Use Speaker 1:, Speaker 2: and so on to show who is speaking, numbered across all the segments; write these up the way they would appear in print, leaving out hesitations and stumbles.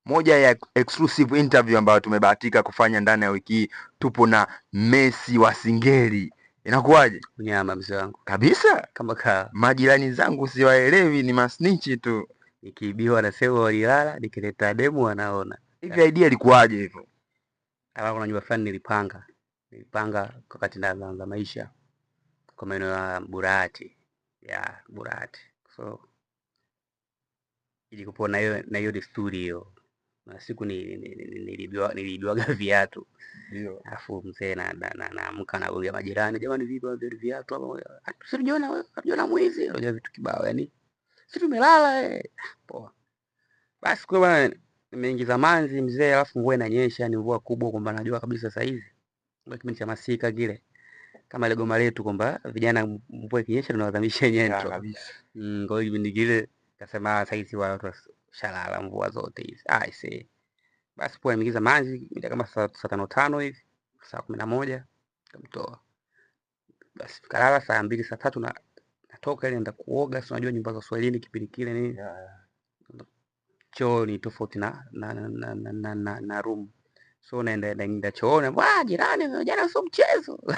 Speaker 1: Moja ya exclusive interview ambayo tumebahatika kufanya ndani ya wiki hii, tupo na Messi wa Singeli. Inakuwaje?
Speaker 2: Unyama mzee wangu.
Speaker 1: Kabisa.
Speaker 2: Kama ka
Speaker 1: Majirani zangu siwaelewi, ni masnichi tu.
Speaker 2: Nikiibiwa wanasema walilala, nikileta demu wanaona.
Speaker 1: Hivi idea ilikuwaje hivyo?
Speaker 2: Hapa kuna nyumba fulani nilipanga. Nilipanga wakati naanza maisha kwa maeneo ya Burati. Ya Burati. So ilikuwa na hiyo desturi hiyo. Na siku niliibiwaga viatu.
Speaker 1: Ndio.
Speaker 2: Alafu mzee naamka na kuambia majirani, jamani vipi wapi viatu hapa? Hatujaona, hatujaona mwizi. Unajua vitu kibao yani. Sisi tumelala. Poa. Basi kwa bwana nimeingiza manzi mzee, alafu mvua inanyesha, ni mvua kubwa kwamba najua kabisa saa hizi. Ndio kipindi cha masika kile. Kama ile goma letu kwamba vijana mvua ikinyesha tunawazamisha nyento.
Speaker 1: Kabisa.
Speaker 2: Kwa hiyo kipindi kile kasema saa hizi watu washalala mvua zote hizi. I see. Basi poa, nimeingiza manzi mida kama saa 5:05 hivi, saa 11 nikamtoa. Basi tukalala saa 2 saa 3 na natoka ile naenda kuoga, si unajua nyumba za Kiswahili kipindi kile nini. Choo ni tofauti na room. So naenda chooni, jirani jana sio mchezo. Kwa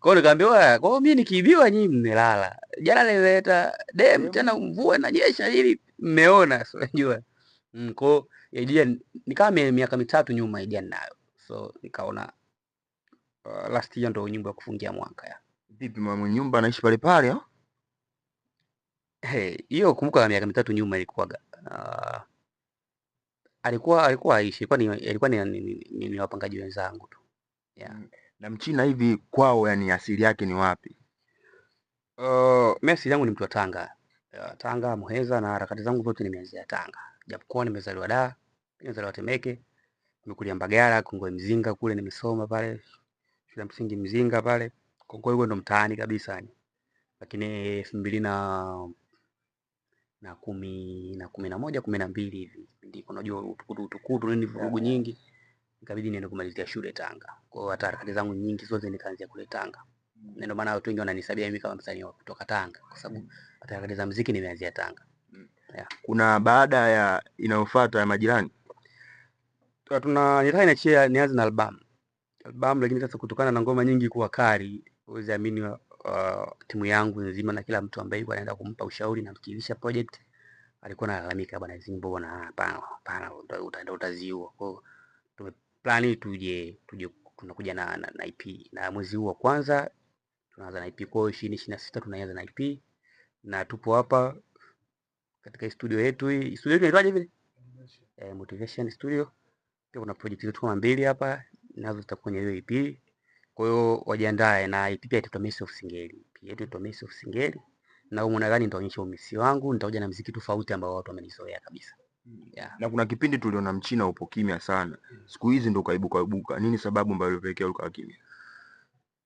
Speaker 2: hiyo nikamwambia, kwa hiyo mimi nikiibiwa nyinyi mmelala. Jana nilileta dem tena mvua inanyesha ili mmeona, so unajua. Kwa hiyo idea ni kama miaka mitatu nyuma idea ninayo. So nikaona last year ndo nyimbo ya kufungia mwaka ya.
Speaker 1: Vipi mama nyumba anaishi pale pale au?
Speaker 2: Hey, hiyo kumbuka miaka mitatu nyuma ilikuwaga. Alikuwa aishi, alikuwa ni wapangaji wenzangu tu. Yeah.
Speaker 1: Na Mchina hivi kwao yani asili yake ni wapi?
Speaker 2: Mimi asili yangu ni mtu wa Tanga. Tanga, Muheza, na harakati zangu zote nimeanzia Tanga. Japokuwa nimezaliwa Dar, nimezaliwa Temeke, nimekulia Mbagala, Kongwe Mzinga kule nimesoma pale. Shule ya msingi Mzinga pale. Kongwe huko ndo mtaani kabisa yani. Lakini elfu mbili na kumi na kumi na moja, kumi na mbili hivi. Ndipo unajua utukutu, utukutu nini vurugu nyingi. Ikabidi niende kumalizia shule Tanga. Kwa hiyo hata harakati zangu nyingi zote nikaanzia kule Tanga. Na ndio maana watu wengi wananisabia mimi kama msanii wa kutoka Tanga kwa sababu hata harakati za muziki nimeanzia Tanga. Yeah.
Speaker 1: Kuna baada ya inayofuata ya majirani?
Speaker 2: Tuna nitaka niachie nianze na album. Album, lakini sasa kutokana na ngoma nyingi kuwa kali, huwezi amini, timu yangu nzima na kila mtu ambaye alikuwa anaenda kumpa ushauri na mkilisha project alikuwa analalamika bwana hizi nyimbo bwana, hapana, hapana, utaenda utaziua. Kwa hiyo tumeplani tuje tunakuja na EP. Na mwezi huu wa kwanza tunaanza na EP. Kwa hiyo 2026 tunaanza na EP. Na tupo hapa katika studio yetu hii. Studio yetu inaitwaje vile? Motivation Studio. Pia kuna project zetu kama 2 hapa nazo zitakuwa kwenye hiyo EP. Kwa hiyo wajiandae na EP pia itaitwa Messi of Singeli. EP yetu itaitwa Messi of Singeli. Na huko nadhani nitaonyesha umisi wangu, nitakuja na muziki tofauti ambao watu wamenizoea kabisa. Yeah.
Speaker 1: Na kuna kipindi tuliona Mchina upo kimya sana. Siku hizi ndo kaibuka ibuka. Nini sababu ambayo ilipelekea ukawa kimya?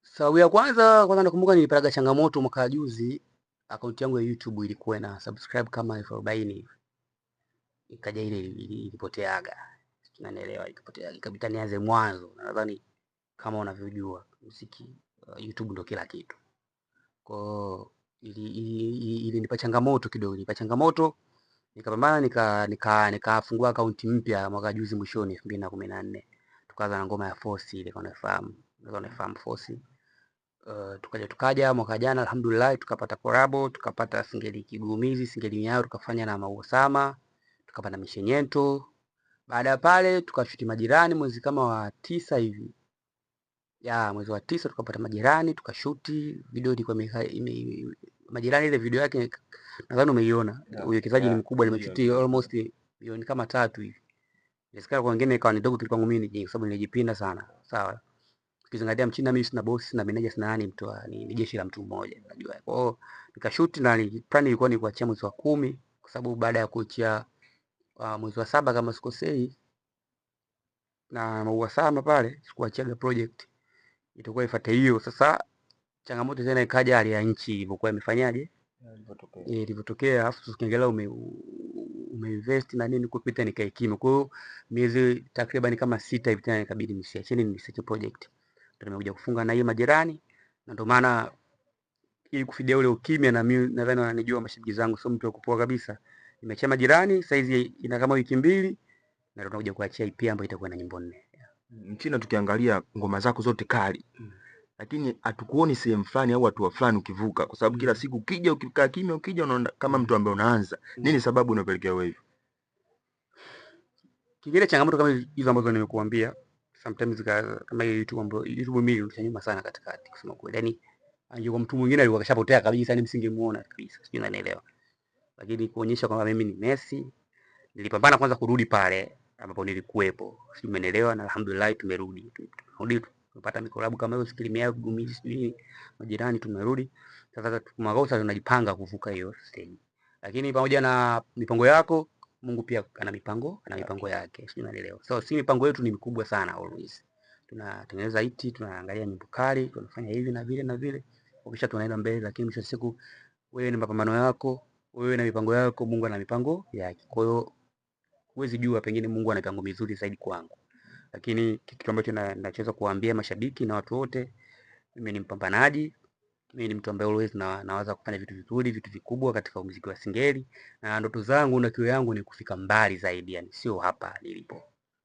Speaker 2: Sababu ya kwanza nakumbuka nilipata changamoto mwaka juzi. Akaunti yangu ya YouTube ilikuwa na subscribe kama 40,000 hivi. Ikaja ile ilipoteaga. Unanielewa, ikapotea, ikabidi nianze mwanzo. Na nadhani kama unavyojua muziki, YouTube ndo kila kitu. Kwa hiyo ilinipa changamoto kidogo, ilinipa changamoto. Nikapambana, nikafungua akaunti mpya mwaka juzi mwishoni elfu mbili na kumi na nne. Tukaanza na ngoma ya Force ile, kama unafahamu. Unaweza unafahamu Force. Tukaja mwaka jana alhamdulillah tukapata collab, tukapata singeli Kigumizi, singeli Miayo, tukafanya na Maua Sama, tukapata Mishenyento. Baada ya pale tukashuti Majirani mwezi kama wa 9 hivi. Ya mwezi wa 9 tukapata Majirani, tukashuti video ilikuwa Majirani ile video yake nadhani umeiona. Uwekezaji ni mkubwa, nimeshuti almost milioni kama 3 hivi. Inawezekana kwa wengine ikawa ni ndogo kuliko kwangu mimi kwa sababu nilijipinda sana. Sawa. Ukizingatia Mchina mimi sina boss, sina manager, sina nani, mtu wa, ni jeshi la mtu mmoja, unajua. Kwa hiyo nikashoot na plan ilikuwa ni kuachia mwezi wa 10 kwa sababu baada ya kuachia mwezi wa 7 kama sikosei na Maua Sama pale sikuachiaga project. Itakuwa ifuate hiyo. Sasa changamoto tena ikaja hali ya nchi ilivyokuwa imefanyaje?
Speaker 1: Ilivyotokea.
Speaker 2: Ilivyotokea, alafu tukiangalia umeinvest na nini kupita nikaikima. Kwa hiyo miezi takriban kama 6 hivi tena ikabidi nisiachie nisiache project. Ndio nimekuja kufunga na hiyo Majirani, na ndio maana ili kufidia ule ukimya, na mimi nadhani wananijua mashabiki zangu, sio mtu wa kupoa kabisa. Nimeachia Majirani, saizi ina kama wiki 2. Na tunakuja kuachia EP ambayo itakuwa na nyimbo 4.
Speaker 1: Mchina, tukiangalia ngoma zako zote kali, lakini hatukuoni sehemu fulani au hatua fulani ukivuka, kwa sababu kila siku ukija, ukikaa kimya, ukija unaona kama mtu ambaye unaanza. Nini sababu inapelekea wewe hivyo?
Speaker 2: Kingine changamoto kama hizo ambazo nimekuambia, sometimes kama hiyo YouTube ambayo YouTube mimi nilirudisha nyuma sana katikati kusema kweli. Yaani angekuwa mtu mwingine alikuwa kashapotea kabisa, yani msingemuona kabisa. Sijui unanielewa. Lakini kuonyesha kwamba mimi ni Messi, nilipambana kwanza kurudi pale ambapo nilikuwepo. Sijui umeelewa, na alhamdulillah tumerudi. Tumerudi tumepata mikolabu kama hiyo, sikili miayo kugumizi, sijui majirani, tumerudi. Sasa mwaka tunajipanga kuvuka hiyo stage. Lakini pamoja na mipango yako, Mungu pia ana mipango, ana mipango yake. Sijui unanielewa. So si mipango yetu ni mikubwa sana always. Tunatengeneza hiti, tunaangalia nyimbo kali, tunafanya hivi na vile na vile. Kisha tunaenda mbele, lakini mwisho wa siku wewe ni mapambano yako, wewe na mipango yako, Mungu ana mipango yake. Kwa hiyo huwezi jua, pengine Mungu ana mipango mizuri zaidi kwangu. Lakini kitu ambacho nachoweza kuwaambia mashabiki na watu wote, mimi ni mpambanaji, mimi ni mtu ambaye always nawaza kufanya vitu vizuri, vitu vikubwa katika muziki wa Singeli, na ndoto zangu na kiu yangu ni kufika mbali zaidi, yani sio hapa nilipo.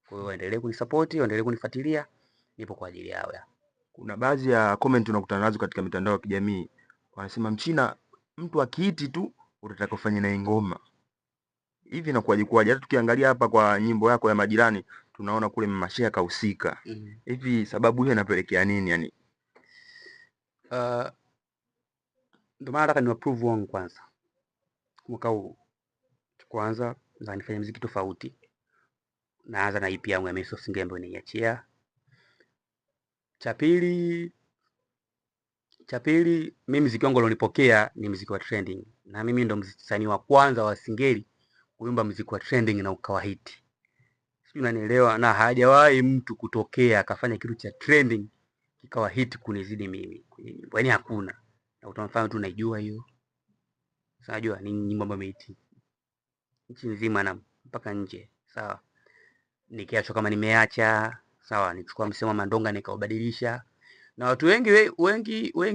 Speaker 2: Kwa hiyo waendelee kunisupport, waendelee kunifuatilia, nipo kwa ajili yao ya.
Speaker 1: Kuna baadhi ya comment unakutana nazo katika mitandao ya kijamii, wanasema Mchina mtu akiiti tu utataka kufanya naye ngoma. Hivi inakuwaje kuwaje? Hata tukiangalia hapa kwa nyimbo yako ya Majirani tunaona kule Mama Shea kahusika. Hivi sababu hiyo inapelekea nini yani?
Speaker 2: Ndio maana nataka ni approve wangu kwanza. Mwaka huu kwanza nataka nifanye muziki tofauti. Naanza na EP yangu ya Messi of Singeli ambayo naiachia. Cha pili mimi muziki wangu ulionipokea ni muziki wa trending, na mimi ndo msanii wa kwanza wa Singeli kuimba muziki wa trending na ukawa hit. Sijui unanielewa, na hajawahi mtu kutokea akafanya kitu cha trending kikawa hit kunizidi mimi kwenye nyimbo. Yaani hakuna. Na utamfanya tu naijua hiyo. Sasa najua ni nyimbo ambayo imehit nchi nzima na mpaka nje. Sawa. Nikiachwa kama nimeacha, sawa, nichukua msemo wa Mandonga nikaubadilisha. Na watu wengi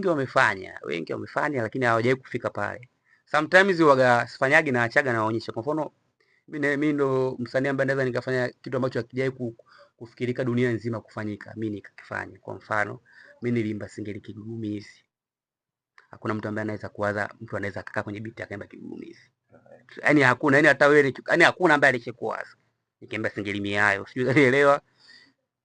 Speaker 2: wamefanya, wengi wamefanya lakini hawajawahi kufika pale. Sometimes waga sifanyagi na achaga na waonyesha. Kwa mfano mimi ndo msanii ambaye naweza nikafanya kitu ambacho hakijawahi kufikirika dunia nzima kufanyika, mimi nikakifanya. Kwa mfano mimi niliimba Singeli Kigugumizi. Hakuna mtu ambaye anaweza kuwaza mtu anaweza kukaa kwenye beat akaimba Kigugumizi. Yaani hakuna, yaani hata wewe, yaani hakuna ambaye alishakuwaza. Nikiimba Singeli miayo, sijui unanielewa.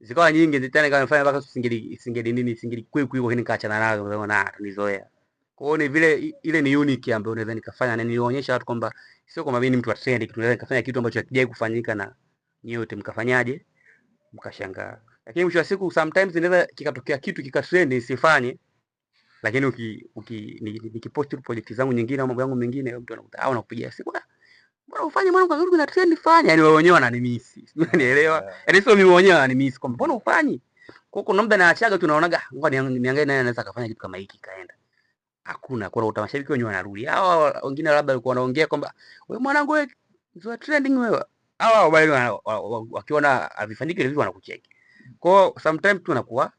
Speaker 2: Zikawa nyingi tena nikawa nafanya mpaka Singeli nini, Singeli kwikwi huko, lakini nikaachana nazo kwa sababu na tulizoea. Kwa hiyo ni vile ile ni unique ambayo naweza nikafanya na nilionyesha watu kwamba sio kwamba mimi ni mtu wa trend, kitu naweza nikafanya kitu ambacho hakijawahi kufanyika na nyote mkafanyaje, mkashangaa. Lakini mwisho wa siku sometimes inaweza kikatokea kitu kikatrend nisifanye, lakini nikipost project zangu nyingine au mambo yangu mengine, mtu anakuta au anakupigia simu, mbona ufanye mwanangu, kwa sababu kuna trend fanya. Yaani wao wenyewe wananimisi. Sijui unanielewa? Yaani sio mimi mwenyewe wananimisi kwamba mbona ufanye? Kwa hiyo kuna muda naachaga tu naonaga, ngoja niangalie nani anaweza akafanya kitu kama hiki kaenda. Hakuna, kuna utamashabiki wenyewe wanarudi. Hawa wengine labda walikuwa wanaongea kwamba wewe mwanangu wewe sio trending wewe. Hawa wale wakiona havifanyiki vile wanakucheki. Kwa hiyo sometimes tu nakuwa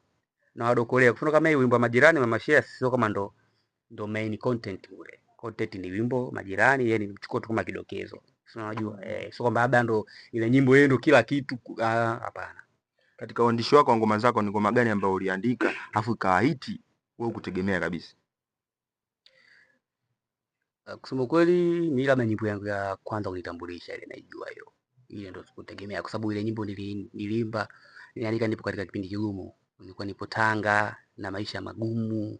Speaker 2: na wadokolea. Kwa mfano kama hii wimbo wa Majirani Mama Shea sio kama ndo main content ule. Content ni wimbo Majirani, yeye ni mchukua tu kama kidokezo. Sio unajua, sio kwamba labda ndo ile nyimbo yeye ndo kila kitu, hapana.
Speaker 1: Katika uandishi wako wa ngoma zako ni ngoma gani ambayo uliandika afu ikawa hit wewe ukutegemea kabisa?
Speaker 2: Kusema kweli mimi labda nyimbo yangu ya kwanza kunitambulisha ile naijua hiyo. Ile ndo sikutegemea kwa sababu ile nyimbo niliimba, niliandika nipo katika kipindi kigumu. Nilikuwa nipo Tanga na maisha magumu.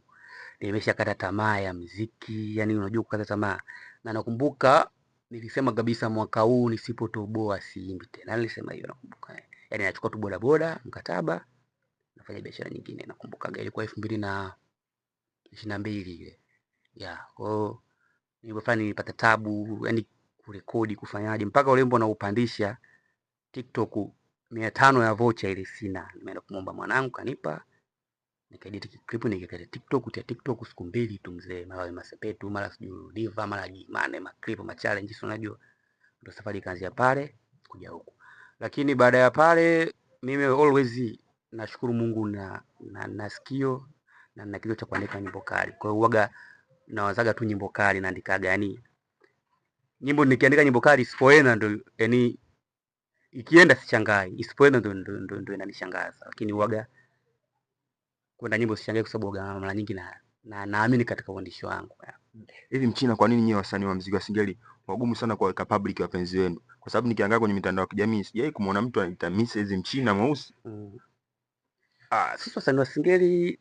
Speaker 2: Nimeshakata tamaa ya muziki, yani unajua kukata tamaa. Na nakumbuka nilisema kabisa mwaka huu nisipotoboa siimbi tena. Nilisema hiyo nakumbuka. Yaani nachukua tu boda boda, mkataba, nafanya biashara nyingine. Nakumbuka ilikuwa 2022 ile. Yeah, kwa hiyo nilipofanya nilipata tabu, yani kurekodi kufanyaje mpaka ule wimbo naupandisha TikTok 500 ya vocha ile sina. Nimeenda kumwomba mwanangu kanipa. Nikaedit clip nikaweka TikTok, kutia TikTok siku mbili tu mzee, mara Masepetu, mara sijui Diva, mara Jimane, ma clip, ma challenge, si unajua. Ndio safari ikaanzia pale kuja huku. Lakini baada ya pale mimi always nashukuru Mungu na sikio na kitu cha kuandika nyimbo kali. Kwa hiyo huwaga nawazaga tu nyimbo kali naandikaga, yani nyimbo nikiandika nyimbo kali sipoena ndo yani Ikienda sichangai, isipoenda ndo inanishangaza. Lakini huwaga kwenda nyimbo sichangai kwa sababu huwaga mara nyingi na naamini katika uandishi wangu.
Speaker 1: Hivi Mchina, kwa nini nyie wasanii wa muziki wa Singeli wagumu sana kuwaweka public wapenzi wenu? Kwa sababu nikiangalia kwenye mitandao ya kijamii sijai kumuona mtu anaita Mrs Mchina mweusi.
Speaker 2: Sisi wasanii wa Singeli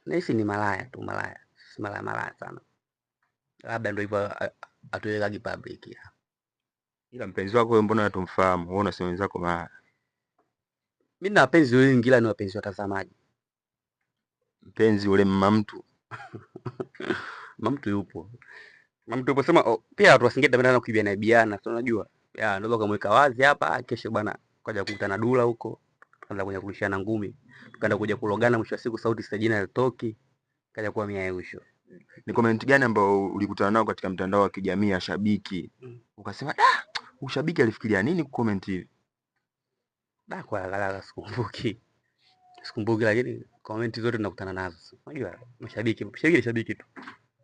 Speaker 2: nahisi ni malaya tu, malaya. Sisi malaya, malaya sana. Labda ndio hivyo hatuwekagi public ya.
Speaker 1: Ila mpenzi wako wewe mbona hatumfahamu? Wewe unasema wenzako malaya.
Speaker 2: Mimi nina wapenzi wengi ila ni wapenzi watazamaji.
Speaker 1: Mpenzi ule mama mtu.
Speaker 2: Mama mtu yupo. Mama mtu yupo, sema oh, pia watu wa Singeli tunapenda sana kuibiana ibiana, si unajua? Ya, ndio ukamweka wazi hapa, kesho bana kaja kukutana Dula huko. Tukaanza kuja kurushiana ngumi. Tukaanza kuja kulogana, mwisho wa siku sauti sasa jina halitoki. Kaja kuwa miayusho.
Speaker 1: Ni comment gani ambayo ulikutana nao katika mtandao wa kijamii ya shabiki? Ukasema ushabiki alifikiria nini kucomment hivi?
Speaker 2: Da, kwa haraka sikumbuki. Sikumbuki, lakini comment zote tunakutana nazo. Unajua mashabiki, mashabiki ni shabiki tu.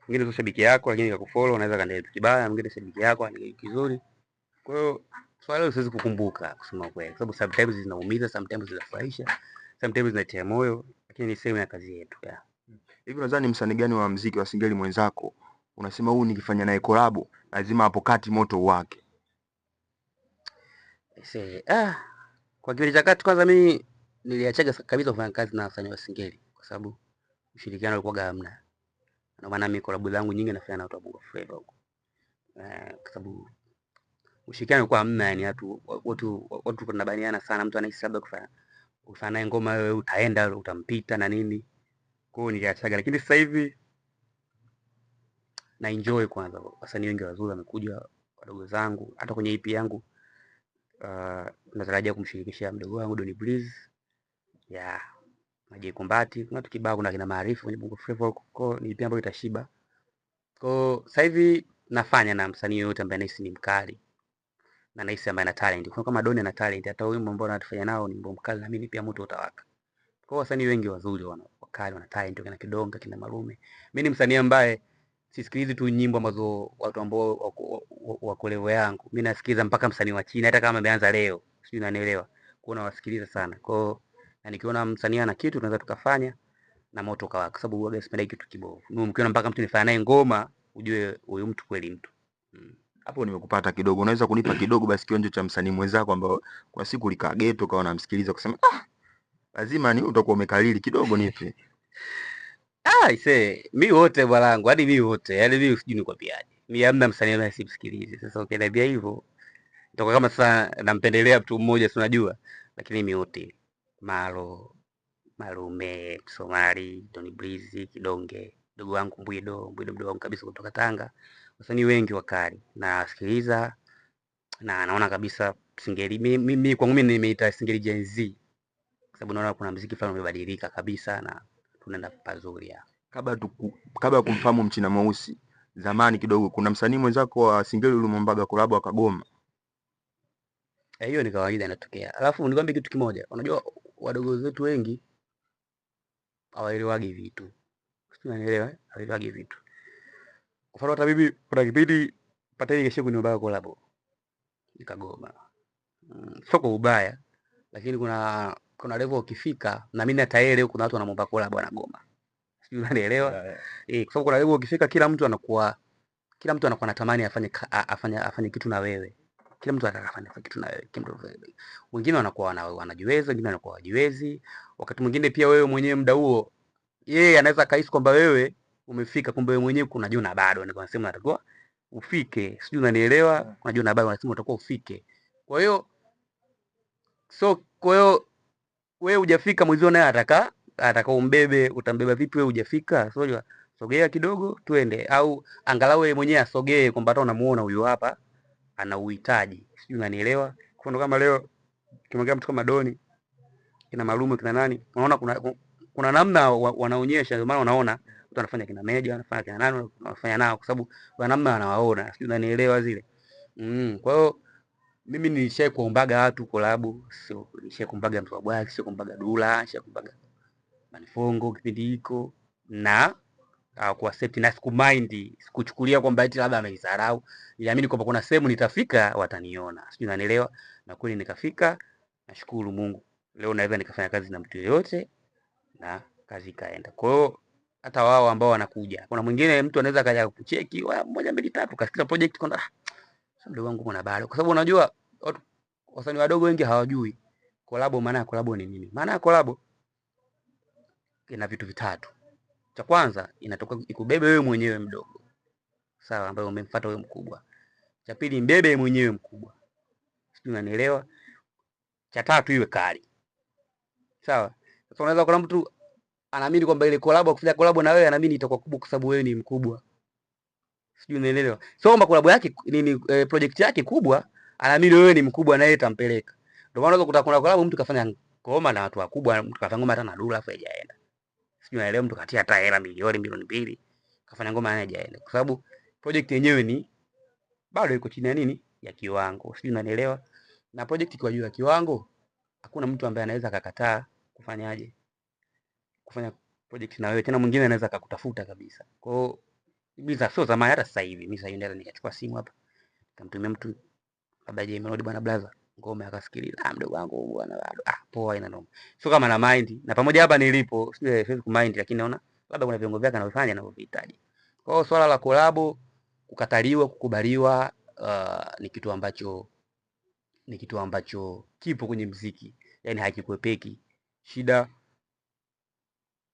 Speaker 2: Mwingine sio shabiki yako lakini akakufollow, unaweza kaendelea kitu kibaya, mwingine shabiki yako ni kizuri. Kwa hiyo swali hilo siwezi kukumbuka kusema kweli, kwa sababu sometimes zinaumiza, sometimes zinafurahisha, sometimes zinatia moyo, lakini ni sehemu ya kazi yetu. Yeah.
Speaker 1: Hivi unadhani msanii gani wa muziki wa Singeli mwenzako unasema huyu nikifanya naye collab lazima hapo kati moto wake?
Speaker 2: Kwa kipindi cha kati kwanza mimi niliachaga kabisa kufanya kazi na wasanii wa Singeli kwa sababu ushirikiano ulikuwa hamna. Ndio maana mimi collab zangu nyingi nafanya na watu wa Bongo Flava huko. Kwa sababu ushirikiano ulikuwa hamna, yani watu tunabaniana sana, mtu anahisi labda kufanya naye ngoma wewe utaenda utampita na nini. Kwa hiyo niliachaga, lakini sasa hivi na enjoy kwanza. Wasanii wengi wazuri wamekuja, wadogo zangu, hata kwenye EP yangu natarajia kumshirikisha mdogo wangu Don Breeze. Yeah, na Jay Kumbati, kuna watu kibao, kuna kina Maarifa kwenye Bongo Flava huko. Kwa hiyo ni EP ambayo itashiba. Kwa hiyo sasa hivi nafanya na msanii yoyote ambaye nahisi ni mkali na nahisi ambaye ana talent. Kwa kama Don ana talent, hata wimbo ambao anatufanya nao ni wimbo mkali, na mimi pia moto utawaka. Kwa hiyo wasanii wengi wazuri wana wakali, wana talent, kina Kidonga, kina Malume. Mimi ni msanii ambaye sisikilizi tu nyimbo ambazo watu ambao wako level yangu. Mimi nasikiliza mpaka msanii wa chini hata kama ameanza leo. Sijui unanielewa. Kwa hiyo nawasikiliza sana. Kwa hiyo na nikiona msanii ana kitu tunaweza tukafanya na moto ukawaka, kwa sababu huwaga sipendi kitu kibovu. Mimi mkiona mpaka mtu nifanya naye ngoma, ujue huyu mtu kweli mtu.
Speaker 1: Hapo nimekupata kidogo. Unaweza kunipa kidogo basi kionjo cha msanii mwenzako ambao kwa siku ulikaa ghetto ukawa unamsikiliza ukasema lazima ni utakuwa umekalili kidogo nipe.
Speaker 2: Ise, mi wote bwanangu, hadi mi wote, yaani mi sijui nikwambiaje. Mi hamna msanii ambaye simsikilizi. Sasa ukiniambia hivyo, itakuwa kama sasa nampendelea mtu mmoja, si unajua? Lakini mi wote, Malo, Malume, Msomali, Don Breeze, Kidonge, mdogo wangu Mbwido, Mbwido mdogo wangu kabisa kutoka Tanga. Wasanii wengi wakali nasikiliza na naona kabisa Singeli, mi kwangu mimi nimeita Singeli Gen Z kwa sababu naona kuna muziki fulani umebadilika kabisa na tunaenda pazuri ya.
Speaker 1: Kabla ya kumfahamu Mchina Mweusi zamani kidogo, kuna msanii mwenzako wa Singeli ulimwombaga collab akagoma?
Speaker 2: Hiyo ni kawaida inatokea. Alafu nikwambie kitu kimoja, unajua wadogo zetu wengi hawaelewagi vitu. Sijui unanielewa? Hawaelewagi vitu. Kwa mfano hata mimi kuna kipindi Pateni kesho kuniomba collab nikagoma. Sio kwa ubaya, lakini kuna level ukifika na mimi hata leo kuna watu wanamuomba collab wanagoma. Sijui unanielewa? Kwa sababu kuna level ukifika kila mtu anakuwa anatamani afanye kitu na wewe. Kila mtu anataka afanye kitu na wewe. Kila mtu afanye. Wengine wanakuwa wanajiweza, wengine wanakuwa hawajiwezi. Wakati mwingine pia wewe mwenyewe muda huo yeye anaweza kahisi kwamba wewe umefika, kumbe wewe mwenyewe kuna jua na bado, ndio nasema unatakiwa ufike. Sijui unanielewa? Unajua na bado unasema utakuwa ufike. Kwa hiyo so kwa hiyo wewe hujafika, mwenzio naye ataka umbebe, utambeba vipi wewe hujafika? So unajua, sogea kidogo tuende, au angalau wewe mwenyewe asogee kwamba hata unamuona huyu hapa ana uhitaji. Sijui unanielewa? Kwa mfano kama leo kimwambia mtu kama Doni, kina Malume, kina nani, unaona kuna namna wanaonyesha, ndio maana unaona mtu anafanya kina Meja, anafanya kina nani, anafanya nao kwa sababu kuna namna anawaona. Sijui unanielewa zile. Kwa hiyo mimi nilishai kuombaga watu collab, sio nilishai kuombaga mtu wa Bwaki, sio kuombaga Dula, nilishai kuombaga Manifongo kipindi hiko, na Hawakuaccept na sikumind, sikuchukulia kwamba eti labda amenidharau. Niliamini kwamba kuna sehemu nitafika wataniona. Sijui unanielewa? Na kweli nikafika, nashukuru Mungu. Leo naweza nikafanya kazi na mtu yeyote na kazi ikaenda. Kwa hiyo hata wao ambao wanakuja, kuna mwingine mtu anaweza akaja kucheki, moja mbili tatu, kasikiza project kwamba sasa mdogo wangu kuna bado. Kwa sababu unajua watu wasanii wadogo wengi hawajui collab, maana ya collab ni nini? Maana ya collab ina vitu vitatu. Cha kwanza inatoka ikubebe wewe mwenyewe mdogo, sawa, ambaye umemfuata wewe mkubwa. Cha pili mbebe mwenyewe mkubwa, sijui unanielewa. Cha tatu iwe kali, sawa. Sasa unaweza kuna mtu anaamini kwamba ile collab, akifanya collab na wewe anaamini itakuwa kubwa kwa sababu wewe ni mkubwa, sijui unanielewa. So kwamba collab yake nini, project yake kubwa, anaamini wewe ni mkubwa na yeye itampeleka. Ndio maana unaweza kukuta kuna collab mtu kafanya ngoma na watu wakubwa, mtu kafanya ngoma hata na Dula afu haijaenda, sijui unaelewa, mtu katia hata hela milioni 2 milioni kafanya ngoma naye haijaenda, kwa sababu project yenyewe ni bado iko chini ya nini ya kiwango, sijui unanielewa. Na project ikiwa juu ya kiwango, hakuna mtu ambaye anaweza akakataa kufanyaje, kufanya project na wewe tena, mwingine anaweza akakutafuta kabisa. Kwa hiyo mimi sio zamani, hata sasa hivi mimi sasa hivi naweza nikachukua simu hapa nikamtumia mtu labda Jay Melody, bwana blaza, ngoma akasikiliza, mdogo wangu bwana bado, poa, ina noma. Sio kama na mind na pamoja hapa nilipo, sio siwezi kumind, lakini naona labda kuna viungo vyake anavyofanya anavyohitaji. Kwa hiyo swala la collab kukataliwa, kukubaliwa, ni kitu ambacho kipo kwenye mziki, yani hakikwepeki. Shida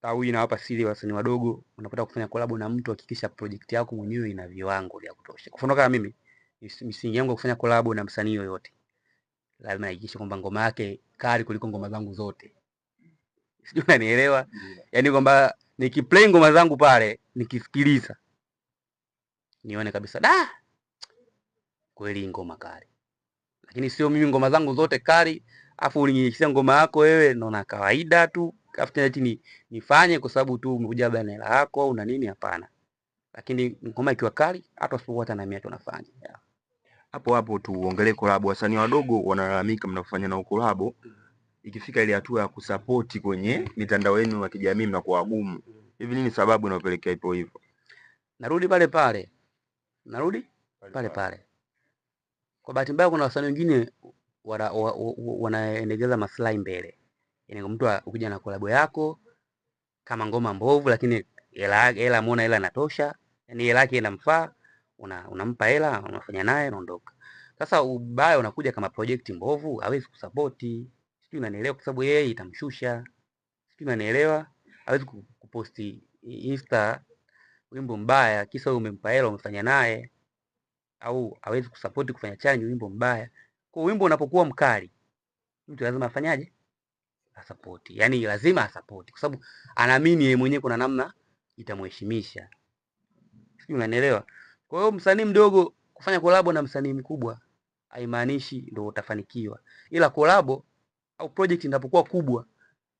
Speaker 2: au inawapa siri wasanii wadogo, unapotaka kufanya collab na mtu hakikisha project yako mwenyewe ina viwango vya kutosha. Kwa mfano kama mimi, misingi yangu ya kufanya collab na msanii yoyote, lazima nihakikishe kwamba ngoma yake kali kuliko ngoma zangu zote. Sijui unanielewa? Yaani kwamba nikiplay ngoma zangu pale, nikisikiliza nione kabisa da kweli ngoma kali. Lakini sio mimi ngoma zangu zote kali, afu uninyeshia ngoma yako wewe naona kawaida tu, afu tena eti nifanye kwa sababu tu umekuja labda na hela yako au na nini, hapana. Lakini ngoma ikiwa kali hata usipokuwa hata na mia tunafanya. Yeah.
Speaker 1: Hapo hapo tuongelee collab. Wasanii wadogo wanalalamika mnafanya nao collab, ikifika ile hatua ya kusapoti kwenye mitandao yenu ya kijamii mnakuwa wagumu. Hivi nini sababu inayopelekea ipo hivyo?
Speaker 2: Narudi pale pale. Narudi pale pale. Kwa bahati mbaya kuna wasanii wengine wanaendekeza maslahi mbele. Yaani mtu ukija na collab yako kama ngoma mbovu, lakini hela muona hela inatosha, yaani hela yake inamfaa, unampa hela, unafanya naye unaondoka. Sasa ubaya unakuja kama project mbovu, hawezi kusapoti. Sijui unanielewa, kwa sababu yeye itamshusha. Sijui unanielewa? Hawezi kuposti Insta wimbo mbaya kisa wewe umempa hela umefanya naye, au hawezi kusapoti kufanya challenge wimbo mbaya. Kwa wimbo unapokuwa mkali, mtu lazima afanyaje? Asapoti. Yaani lazima asapoti kwa sababu anaamini yeye mwenyewe kuna namna itamheshimisha. Sijui unanielewa? Kwa hiyo msanii mdogo kufanya collab na msanii mkubwa haimaanishi ndio utafanikiwa. Ila collab au project inapokuwa kubwa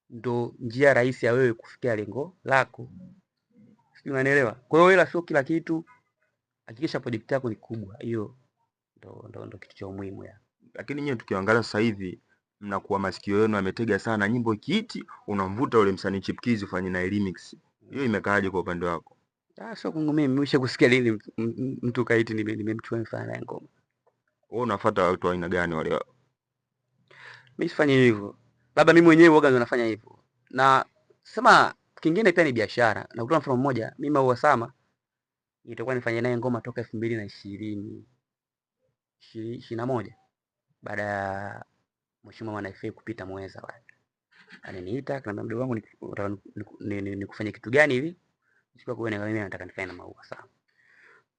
Speaker 2: ndo njia rahisi ya wewe kufikia lengo lako. Sijui unanielewa? Kwa hiyo ila sio kila kitu, hakikisha project yako ni kubwa. Hiyo ndo kitu cha muhimu ya.
Speaker 1: Lakini nyewe tukiangalia sasa hivi mnakuwa masikio yenu yametega sana, nyimbo ikiiti unamvuta ule msanii chipukizi ufanye naye remix. Hiyo imekaaje kwa upande wako?
Speaker 2: Sio kwangu mimi, nimesha kusikia lini mtu kaiti nimemchukua mfano naye ngoma.
Speaker 1: Wewe unafuata watu aina gani wale?
Speaker 2: Mimi sifanyi hivyo. Labda mimi mwenyewe huwaga ndo nafanya hivyo. Na sema kingine pia ni biashara. Na kutoa mfano mmoja, mimi Maua Sama nitakuwa nifanye naye ngoma toka elfu mbili na ishirini, ishirini na moja. Baada ya Mheshimiwa Mwana FA kupita Muheza pale. Aliniita, akaniambia mdogo wangu nikufanye kitu gani hivi? Siku kwa mimi nataka nifanye na Maua Sama.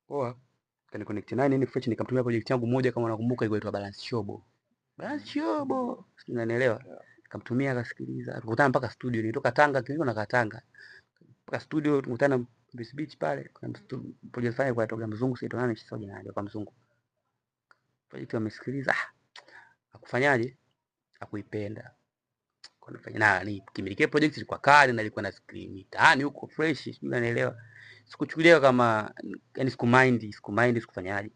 Speaker 2: Poa. Kaniconnect naye nini fresh, nikamtumia project yangu moja kama unakumbuka ilikuwa inaitwa Balance Shobo. Balance Shobo. Sijui unanielewa? Nikamtumia akasikiliza. Tukakutana mpaka studio, nilitoka Tanga, kilikuwa na Tanga. Mpaka studio tukakutana Mbezi Beach pale, kuna project fulani kwa toka mzungu, sio nani, sio jina lake, kwa mzungu. Project wamesikiliza, akufanyaje? Hakuipenda. Kwa nafanya na ni kimiliki project ilikuwa kali na ilikuwa na screen mitaani huko fresh, sijui unanielewa. Sikuchukulia kama, yani sikumind, sikufanyaje.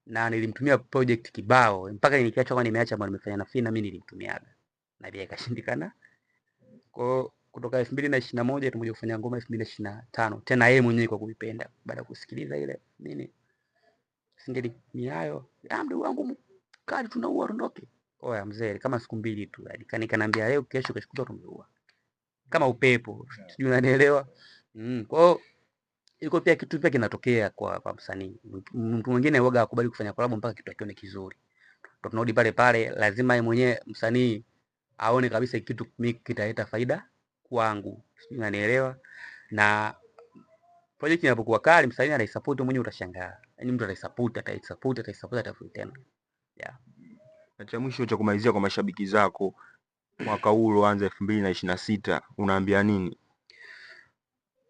Speaker 2: Na nilimtumia project kibao mpaka nikiacha kwa nimeacha bwana nimefanya na Fina, mimi nilimtumiaga. Na pia ikashindikana. Kwa hiyo Kutoka 2021 tumekuja kufanya ngoma 2025 tena yeye mwenyewe kwa kuipenda baada ya kusikiliza ile nini singeli miayo, ah, mdogo wangu kali tunaua tuondoke. Oya mzee, kama siku mbili tu yani, kaniambia leo, kesho, kesho kutwa tumeua kama upepo, sijui unanielewa. Kwa hiyo iko pia kitu pia kinatokea kwa msanii. Mtu mwingine huwaga hakubali kufanya collab mpaka kitu akione kizuri. Ndio tunarudi pale pale, lazima yeye mwenyewe msanii aone kabisa kitu mimi kitaleta faida kwangu, sijui unanielewa. Na project inapokuwa kali, msanii anaisupport mwenyewe, utashangaa. Yaani mtu ataisupport, ataisupport, ataisupport, ataisupport tena. Yeah.
Speaker 1: Na cha mwisho cha kumalizia kwa mashabiki zako mwaka huu ulioanza 2026 unaambia nini?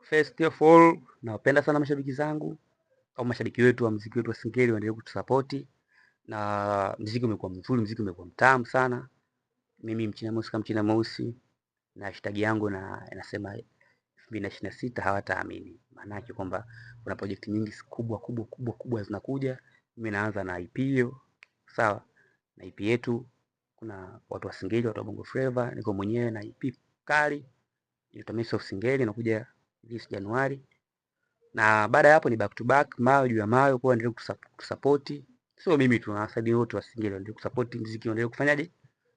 Speaker 2: First of all, nawapenda sana mashabiki zangu au mashabiki wetu wa muziki wetu wa Singeli, waendelee kutusapoti na muziki umekuwa mzuri, muziki umekuwa mtamu sana. Mimi Mchina Mweusi kama Mchina Mweusi na hashtag yangu na inasema 2026 hawataamini. Maana yake kwamba kuna project nyingi kubwa kubwa kubwa kubwa zinakuja. Mimi naanza na EP hiyo, sawa, na EP yetu kuna watu wa Singeli, watu wa Bongo Flava, niko mwenyewe na EP kali inaitwa Miss of Singeli inakuja this Januari, na baada ya hapo ni back to back, mawe juu ya mawe, kwa endelee kutusapoti. Sio mimi tu, na wasanii wote wa Singeli waendelee kusupport muziki, waendelee kufanyaje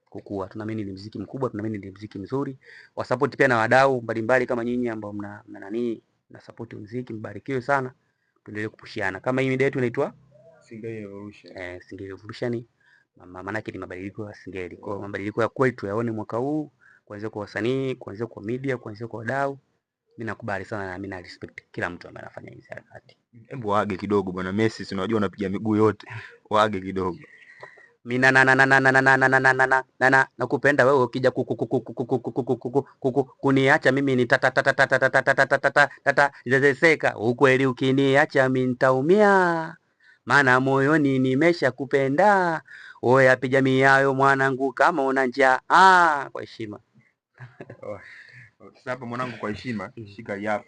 Speaker 2: kukua. Tunaamini ni muziki mkubwa, tunaamini ni muziki mzuri. Wasapoti pia na wadau mbalimbali kama nyinyi ambao mna nani na support muziki, mbarikiwe sana, tuendelee kupushiana. Kama hii media yetu inaitwa
Speaker 1: Singeli Revolution.
Speaker 2: Singeli Revolution, maana yake ni mabadiliko ya Singeli. Kwa hiyo mabadiliko ya kweli tuyaone mwaka huu, kuanzia kwa wasanii, kuanzia kwa media, kuanzia kwa wadau. Mimi nakubali sana na mimi na respect kila mtu ambaye anafanya hizi harakati.
Speaker 1: Hebu waage kidogo bwana Messi, si unajua unapiga miguu yote. Waage kidogo.
Speaker 2: Mina na na na na na na na na na na na na na na nakupenda wewe ukija kuku kuku kuku kuku kuku kuku kuku kuniacha mimi ni tata tata tata tata tata tata tata zezeseka. Ukweli ukiniacha mimi nitaumia, maana moyoni nimesha kupenda. Oya piga miayo mwanangu kama una njaa. Ah, kwa heshima.
Speaker 1: Sasa hapa mwanangu, kwa heshima, shika hii hapa.